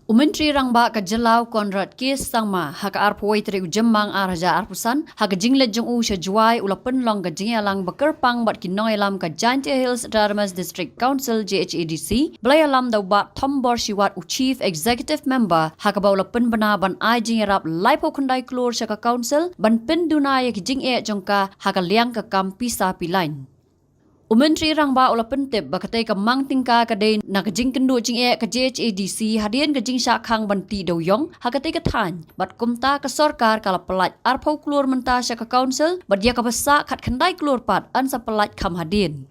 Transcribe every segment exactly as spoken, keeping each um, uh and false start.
U Myntri Rangbah ka Jylla u Conrad K Sangma ha ka arphew tarik u Jymmang ar hajar arphew san ha ka jingleit jong u sha Jowai u la pynlong ka jingïalang ba kyrpang bad ki nongïalam ka Jaintia Hills Autonomous District Council, J H A D C, ba la ïalam da u Bah Thombor Shiwat, u Chief Executive Member, ha kaba u la pynbna ban ai jingïarap laiphew khyndai klur sha ka Council ban pynduna ïa ki jingeh jong ka ha ka liang ka kam pisa pilain. U Myntri Rangbah u la pyntip ba katei ka mang tyngka ka dei na ka jingkynduh jingeh ka J H A D C hadien ka jingshah khang ban tih dewïong ha katei ka thaiñ, bad kumta ka sorkar ka la pyllait arphew klur mynta sha ka Council, bad ïa kaba sah khatkhyndai klur pat yn sa pyllait kham hadien.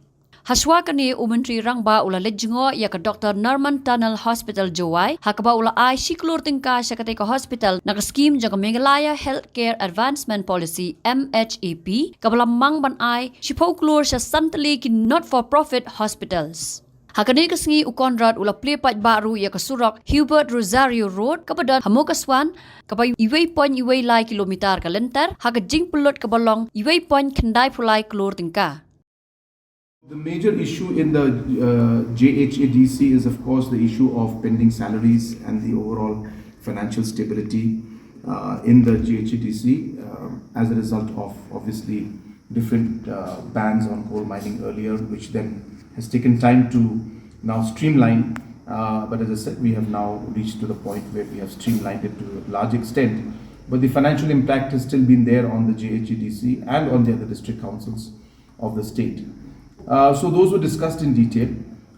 Hashwa kane u Myntri Rangbah u la leit jngoh ïa ka Doctor Narman Tunnel Hospital Jowai ha kaba u la ai shi klur tyngka sha katei ka hospital na ka skim jong ka Meghalaya Healthcare Advancement Policy, M H A P, kaba la mang ban ai shiphew klur sha san tylli ki not for profit hospitals. Ha kane ka sngi u Conrad u la plie paidbah ruh ïa ka surok Hubert Rosario Road kaba don ha Mukaswan, kaba iwei point iwei lai kilometer ka lynter, ha ka jingpynlut kaba long iwei point khyndai phew lai klur tyngka. The major issue in the uh, J H A D C is, of course, the issue of pending salaries and the overall financial stability uh, in the J H A D C uh, as a result of obviously different uh, bans on coal mining earlier, which then has taken time to now streamline. Uh, but as I said, we have now reached to the point where we have streamlined it to a large extent. But the financial impact has still been there on the J H A D C and on the other district councils of the state. Uh, so those were discussed in detail.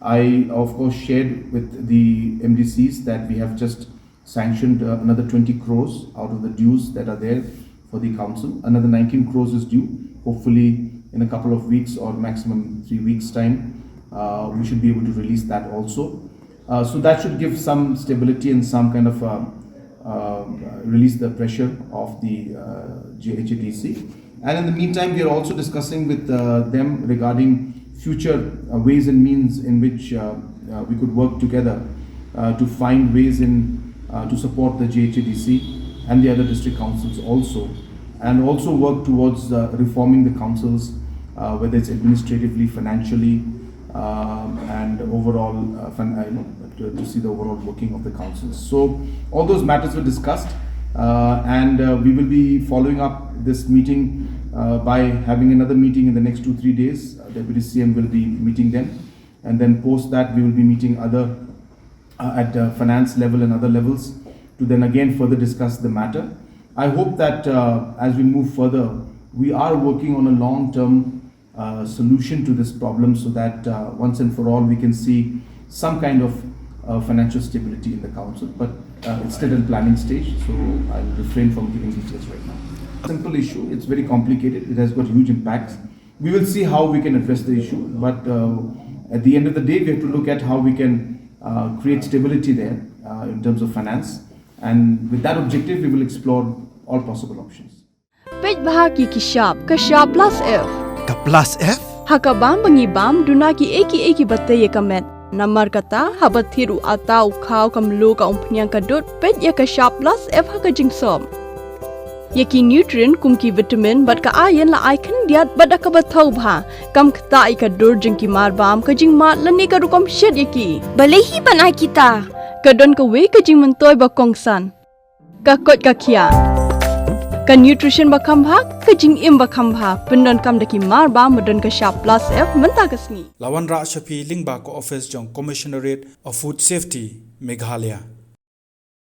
I, of course, shared with the M D Cs that we have just sanctioned uh, another twenty crores out of the dues that are there for the council. Another nineteen crores is due. Hopefully, in a couple of weeks or maximum three weeks' time, uh, we should be able to release that also. Uh, so that should give some stability and some kind of uh, uh, release the pressure of the uh, J H A D C. And in the meantime, we are also discussing with uh, them regarding future uh, ways and means in which uh, uh, we could work together uh, to find ways in uh, to support the J H A D C and the other district councils also, and also work towards uh, reforming the councils, uh, whether it's administratively, financially, um, and overall, uh, fin- uh, you know, to, to see the overall working of the councils. So all those matters were discussed, uh, and uh, we will be following up this meeting uh, by having another meeting in the next two three days. Uh, Deputy C M will be meeting them, and then post that we will be meeting other uh, at uh, finance level and other levels to then again further discuss the matter. I hope that uh, as we move further, we are working on a long-term uh, solution to this problem so that uh, once and for all we can see some kind of uh, financial stability in the council. But uh, it's still in planning stage, so I'll refrain from giving details right now. Simple issue, it's very complicated, it has got huge impacts. We will see how we can address the issue, but uh, at the end of the day, we have to look at how we can uh, create stability there uh, in terms of finance. And with that objective, we will explore all possible options. Peit bha ki ki shap, ka shap plus F. Ka plus F? Ha ka bam ba ngi bam duna ki ei ki ei ki ba tei ïa ka met. Namar kata haba thied u atta u khaw ka mluh ka umphniang ka dud, peit ïa ka shap plus F ha ka jingsop. Ïa ki nutrient kum ki vitamin bad ka iron la ai khyndiat bad da kaba thaw bha. Kam ktah ïa ka dur jong ki mar bam, ka jingmad lane ka rukom shet ïa ki. Balei hi ban ai kita? Ka don kawei ka jingmyntoi ba kongsan. Ka koit ka khiah. Ka nutrition ba kham bha, ka jingim ba kham bha, pyndonkam da ki mar bam ba don ka shap plus F mynta ka sngi. La wanrah sha phi lyngba ka ophis jong Commissionerate of Food Safety, Meghalaya.